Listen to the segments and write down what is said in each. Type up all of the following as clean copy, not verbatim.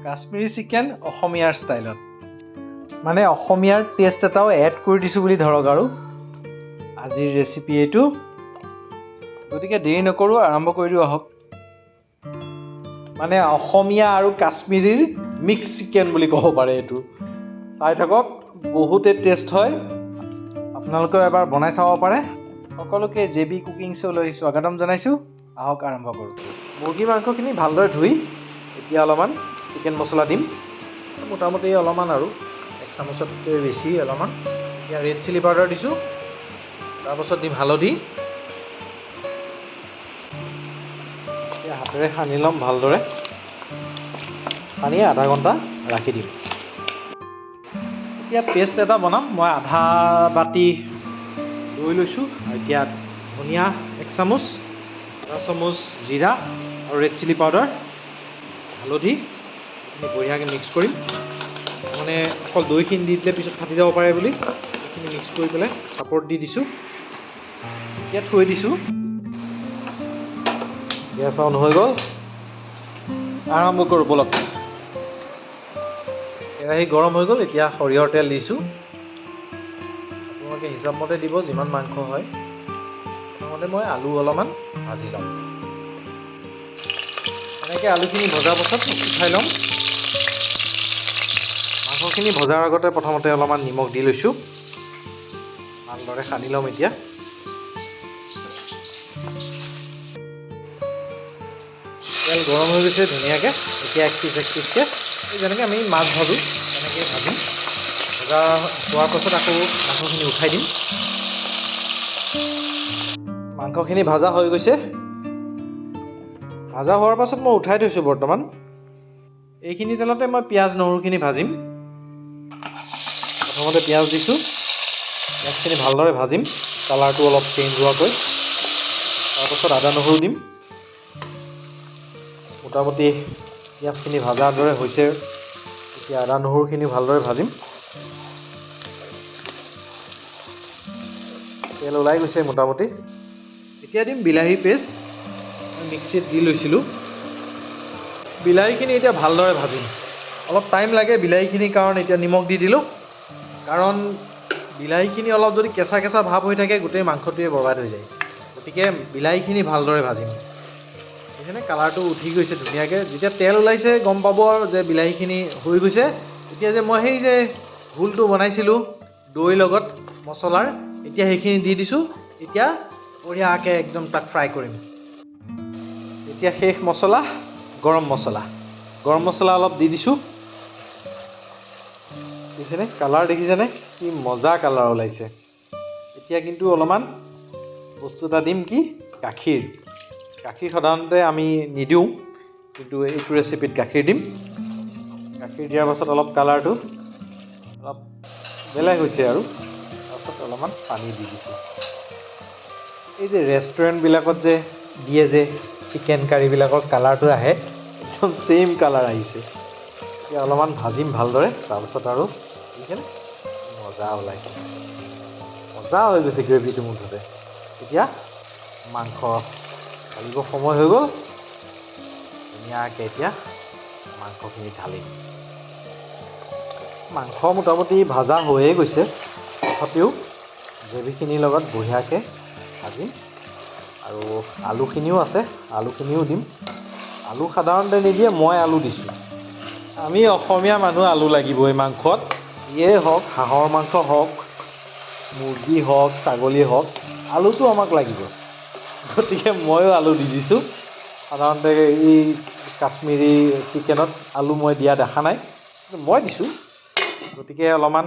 Kashmiri chicken অসমীয়াৰ ষ্টাইলত, মানে অসমীয়াৰ টেষ্ট এটাও এড কৰি দিছোঁ বুলি ধৰক। আৰু আজিৰ ৰেচিপি এইটো। গতিকে দেৰি নকৰোঁ, আৰম্ভ কৰি দিওঁ আহক। মানে অসমীয়া আৰু কাশ্মীৰীৰ মিক্স চিকেন বুলি ক'ব পাৰে এইটো। চাই থাকক, বহুতে টেষ্ট হয়। আপোনালোকেও এবাৰ বনাই চাব পাৰে। সকলোকে জে বি কুকিং শ্ব'লৈ স্বাগতম জনাইছোঁ। আহক, আৰম্ভ কৰোঁ। মুৰ্গী মাংসখিনি ভালদৰে ধুই এতিয়া অলপমান চিকেন মছলা দিম, মোটামুটি অলপমান আৰু এক চামুচতকৈ বেছি অলপমান। এতিয়া ৰেড চিলি পাউডাৰ দিছোঁ। তাৰপাছত দিম হালধি। এতিয়া হাতেৰে সানি ল'ম ভালদৰে। সানি আধা ঘণ্টা ৰাখি দিম। এতিয়া পেষ্ট এটা বনাম। মই আধা বাতি দৈ লৈছোঁ। এতিয়া ধনিয়া এক চামুচ, আধা চামুচ জিৰা আৰু ৰেড চিলি পাউডাৰ, হালধি, এইখিনি বঢ়িয়াকৈ মিক্স কৰিম। মানে অকল দৈখিনি দি দিলে পিছত ফাটি যাব পাৰে বুলি এইখিনি মিক্স কৰি পেলাই চাপৰ্ট দি দিছোঁ। এতিয়া থৈ দিছোঁ। গেছ অন হৈ গ'ল। আৰম্ভ কৰোঁ ব'লক। কেৰাহী গৰম হৈ গ'ল। এতিয়া সৰিয়হৰ তেল দিছোঁ। আপোনালোকে হিচাপমতে দিব, যিমান মাংস হয়। প্ৰথমতে মই আলু অলপমান ভাজি ল'ম। এনেকৈ আলুখিনি ভজাৰ পাছত উঠাই ল'ম। মাংসখিনি ভজাৰ আগতে প্ৰথমতে অলপমান নিমখ দি লৈছোঁ। ভালদৰে সানি ল'ম। এতিয়া তেল গৰম হৈ গৈছে ধুনীয়াকৈ। এতিয়া এক পিচ এক পিচকৈ, এই যেনেকৈ আমি মাছ ভাজোঁ তেনেকৈ ভাজিম। ভজা হোৱাৰ পাছত আকৌ মাংসখিনি উঠাই দিম। মাংসখিনি ভাজা হৈ গৈছে। ভাজা হোৱাৰ পাছত মই উঠাই থৈছোঁ বৰ্তমান। এইখিনি তেলতে মই পিঁয়াজ নহৰুখিনি ভাজিম। প্ৰথমতে পিঁয়াজ দিছোঁ। পিঁয়াজখিনি ভালদৰে ভাজিম, কালাৰটো অলপ চেঞ্জ হোৱাকৈ। তাৰপাছত আদা নহৰু দিম। মোটামুটি পিঁয়াজখিনি ভজাৰ দৰে হৈছে। এতিয়া আদা নহৰুখিনি ভালদৰে ভাজিম। তেল ওলাই গৈছে মোটামুটি। এতিয়া দিম বিলাহী পেষ্ট, মই মিক্সিত দি লৈছিলোঁ। বিলাহীখিনি এতিয়া ভালদৰে ভাজিম। অলপ টাইম লাগে বিলাহীখিনিৰ কাৰণ এতিয়া নিমখ দি দিলোঁ, কাৰণ বিলাহীখিনি অলপ যদি কেঁচা কেঁচা ভাৱ হৈ থাকে, গোটেই মাংসটোৱে বৰবাদ হৈ যায়। গতিকে বিলাহীখিনি ভালদৰে ভাজিম। দেখিছেনে, কালাৰটো উঠি গৈছে ধুনীয়াকৈ। যেতিয়া তেল ওলাইছে, গম পাব আৰু যে বিলাহীখিনি হৈ গৈছে। এতিয়া যে মই সেই যে ঘোলটো বনাইছিলোঁ দৈৰ লগত মছলাৰ, এতিয়া সেইখিনি দি দিছোঁ। এতিয়া বঢ়িয়াকৈ একদম তাক ফ্ৰাই কৰিম। এতিয়া শেষ মছলা, গৰম মছলা। গৰম মছলা অলপ দি দিছোঁ। দেখিছেনে, কালাৰ দেখিছেনে, কি মজা কালাৰ ওলাইছে। এতিয়া কিন্তু অলপমান বস্তু এটা দিম। কি? গাখীৰ। গাখীৰ সাধাৰণতে আমি নিদিওঁ, কিন্তু এইটো ৰেচিপিত গাখীৰ দিম। গাখীৰ দিয়াৰ পাছত অলপ কালাৰটো অলপ বেলেগ হৈছে আৰু তাৰপাছত অলপমান পানী দি দিছোঁ। এই যে ৰেষ্টুৰেণ্টবিলাকত যে দিয়ে যে চিকেন কাৰীবিলাকৰ কালাৰটো আহে, একদম ছেইম কালাৰ আহিছে। এতিয়া অলপমান ভাজিম ভালদৰে। তাৰপাছত আৰু দেখিছেনে, মজা ওলাইছে, মজা হৈ গৈছে গ্ৰেভিটো মুঠতে। এতিয়া মাংস ঢালিব সময় হৈ গ'ল। ধুনীয়াকৈ এতিয়া মাংসখিনি ঢালিম। মাংস মোটামুটি ভাজা হৈয়ে গৈছে, তথাপিও গ্ৰেভিখিনিৰ লগত বঢ়িয়াকৈ ভাজিম। আৰু আলুখিনিও আছে, আলুখিনিও দিম। আলু সাধাৰণতে নিদিয়ে, মই আলু দিছোঁ। আমি অসমীয়া মানুহ, আলু লাগিবই মাংসত। যিয়েই হওক, হাঁহৰ মাংস হওক, মুৰ্গী হওক, ছাগলী হওক, আলুটো আমাক লাগিব। গতিকে ময়ো আলু দি দিছোঁ। সাধাৰণতে এই কাশ্মীৰী চিকেনত আলু মই দিয়া দেখা নাই, কিন্তু মই দিছোঁ। গতিকে অলপমান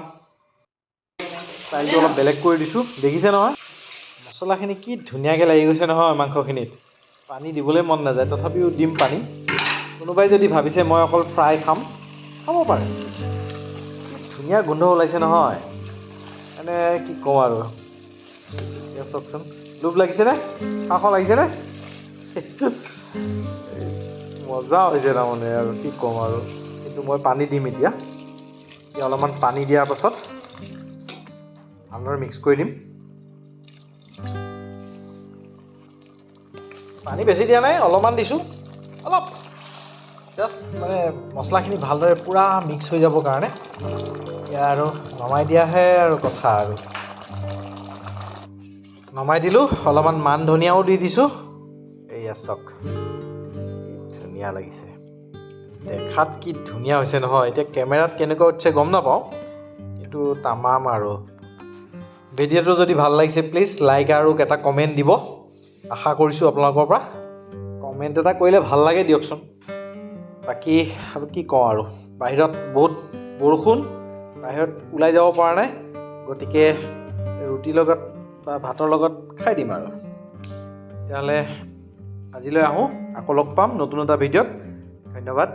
ষ্টাইলটো অলপ বেলেগ কৰি দিছোঁ। দেখিছে নহয়, মছলাখিনি কি ধুনীয়াকৈ লাগি গৈছে নহয় মাংসখিনিত। পানী দিবলৈ মন নাযায়, তথাপিও দিম পানী। কোনোবাই যদি ভাবিছে মই অকল ফ্ৰাই খাম, খাব পাৰে। কি ধুনীয়া গোন্ধ ওলাইছে নহয়, মানে কি কওঁ আৰু। এতিয়া চাওকচোন, লোভ লাগিছেনে? খাওঁ খাওঁ লাগিছেনে? মজা হৈছে তাৰমানে, আৰু কি ক'ম আৰু। কিন্তু মই পানী দিম এতিয়া। এতিয়া অলপমান পানী দিয়াৰ পাছত ভালদৰে মিক্স কৰি দিম। পানী বেছি দিয়া নাই, অলপমান দিছোঁ, অলপ। জাষ্ট মানে মছলাখিনি ভালদৰে পূৰা মিক্স হৈ যাবৰ কাৰণে। এতিয়া আৰু নমাই দিয়াহে আৰু কথা। আৰু নমাই দিলোঁ, অলপমান মান ধনিয়াও দি দিছোঁ। এইয়া চাওক, ধুনীয়া লাগিছে দেখাত, কি ধুনীয়া হৈছে নহয়। এতিয়া কেমেৰাত কেনেকুৱা উঠিছে গম নাপাওঁ, কিন্তু তামাম। আৰু ভিডিঅ'টো যদি ভাল লাগিছে, প্লিজ লাইক আৰু এটা কমেণ্ট দিব। আশা কৰিছোঁ আপোনালোকৰ পৰা কমেণ্ট এটা কৰিলে ভাল লাগে দিয়কচোন। বাকী আৰু কি কওঁ আৰু, বাহিৰত বহুত বৰষুণ, বাহিৰত ওলাই যাব পৰা নাই, গতিকে ৰুটিৰ লগত বা ভাতৰ লগত খাই দিম আৰু। তেতিয়াহ'লে আজিলৈ আহোঁ, আকৌ লগ পাম নতুন এটা ভিডিঅ'ত। ধন্যবাদ।